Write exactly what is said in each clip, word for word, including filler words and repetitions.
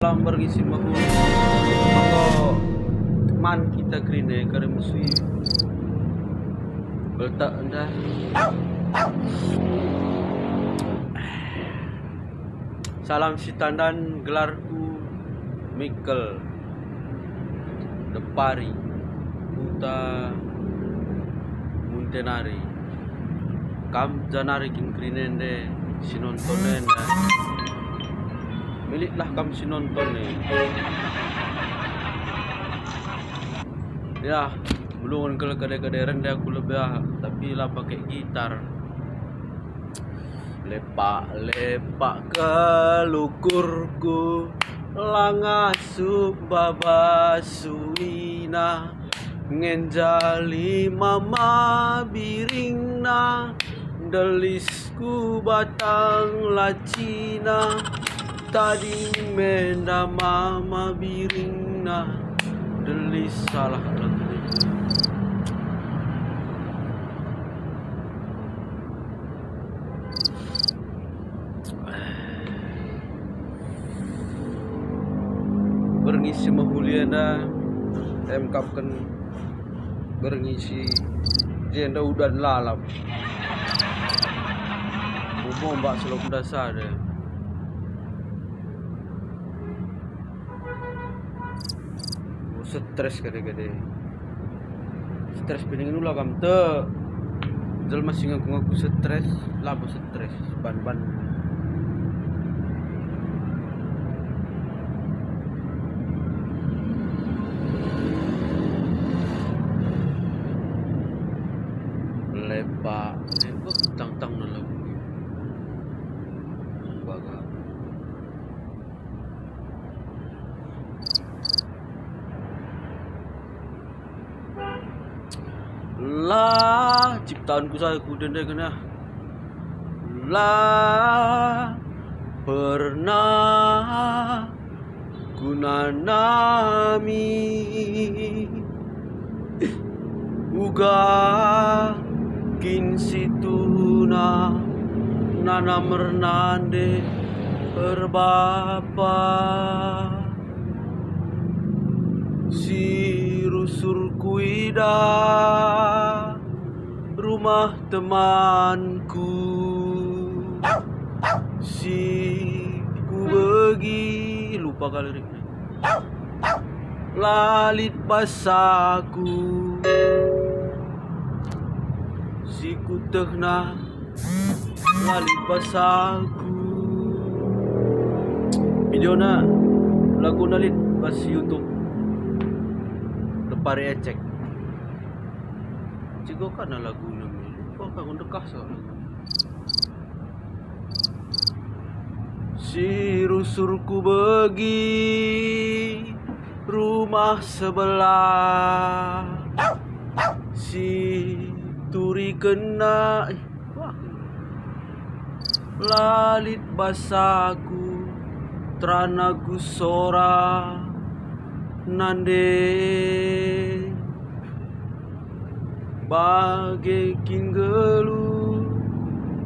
Salam berngi si mehuli. Maka man kita kerina kari mesui beltak enda. Salam si tandan, gelarku Mikel Depari, kuta Muntenari. Kam janari kin kerina enda si nonton enda. Militlah kam si nonton e. Ya, melungun kal kade-kade rende aku lebih ah, tapi la pake gitar. Lepak-lepak kal ukurku, la ngasup baba suina, ngenjali mama biringna, ndelisku batang lacina, tading menda mama biringna, ndelis salah lagu. Berngi si mehuli enda, emkapken berngi si jenda udan lalap. Mombak selop ndasa deh. Oh, stres kade-kade. Stres pining ula kam te. Jelma si ngaku-ngaku stres, labo stres, ban-ban. Lepak, lepak tang-tang na lagu. Baga. La ciptaanku saja kudendeken ah. La pernah kunanami. Uga kin situhuna nanam ernande erbapa. Si rusur kuidah rumah temanku. Si kubegi, lupa kal lirikna. La lit basaku. Si kutehna la lit basaku. Videona, laguna lit bas YouTube. Depari Ecek. Cigo kana laguna, lupa aku ndekah soalnya. Si rusur kubegi rumah sebelah. Si turikenna, ih, wah. La lit basaku, terana ku sora nande. Bage kin nggeluh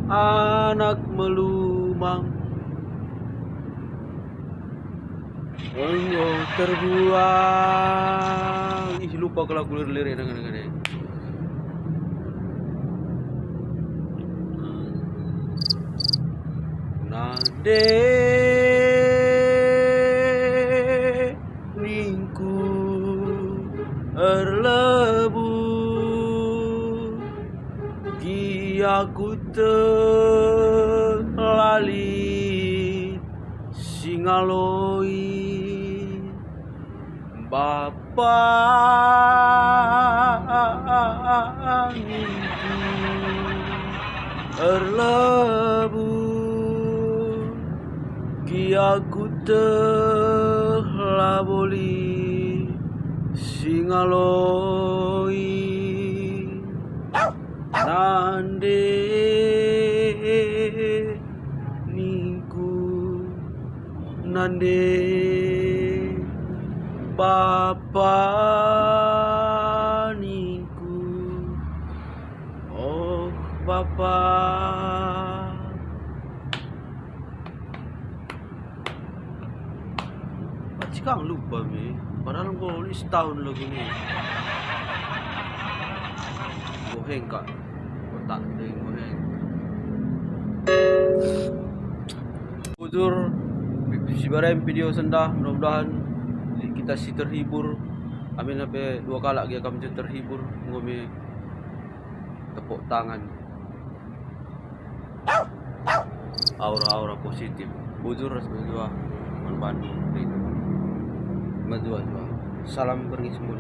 anak melumang enggo terbuang. Ih, lupa kal aku lirik-lirik nang-nang e. Nande ningku erlebuh, gia kuteh la lit si ngaloi. Bapa ningku erlebuh, gia kuteh labo lit si ngaloi. Nande ningku, nande bapa ningku, oh bapa. Cikang lupa mi, padahal enggo lit setahun lagu ni. Boheng kak, otak deh boheng. Bujur, si barem video sendah, mudah-mudahan kita si terhibur. Amin, ape dua kalak gia kam terhibur, enggo mi tepuk tangan. Aura-aura positif. Bujur ras mejuah. Man Bandung. Mejuah-juah. Salam berngi semua.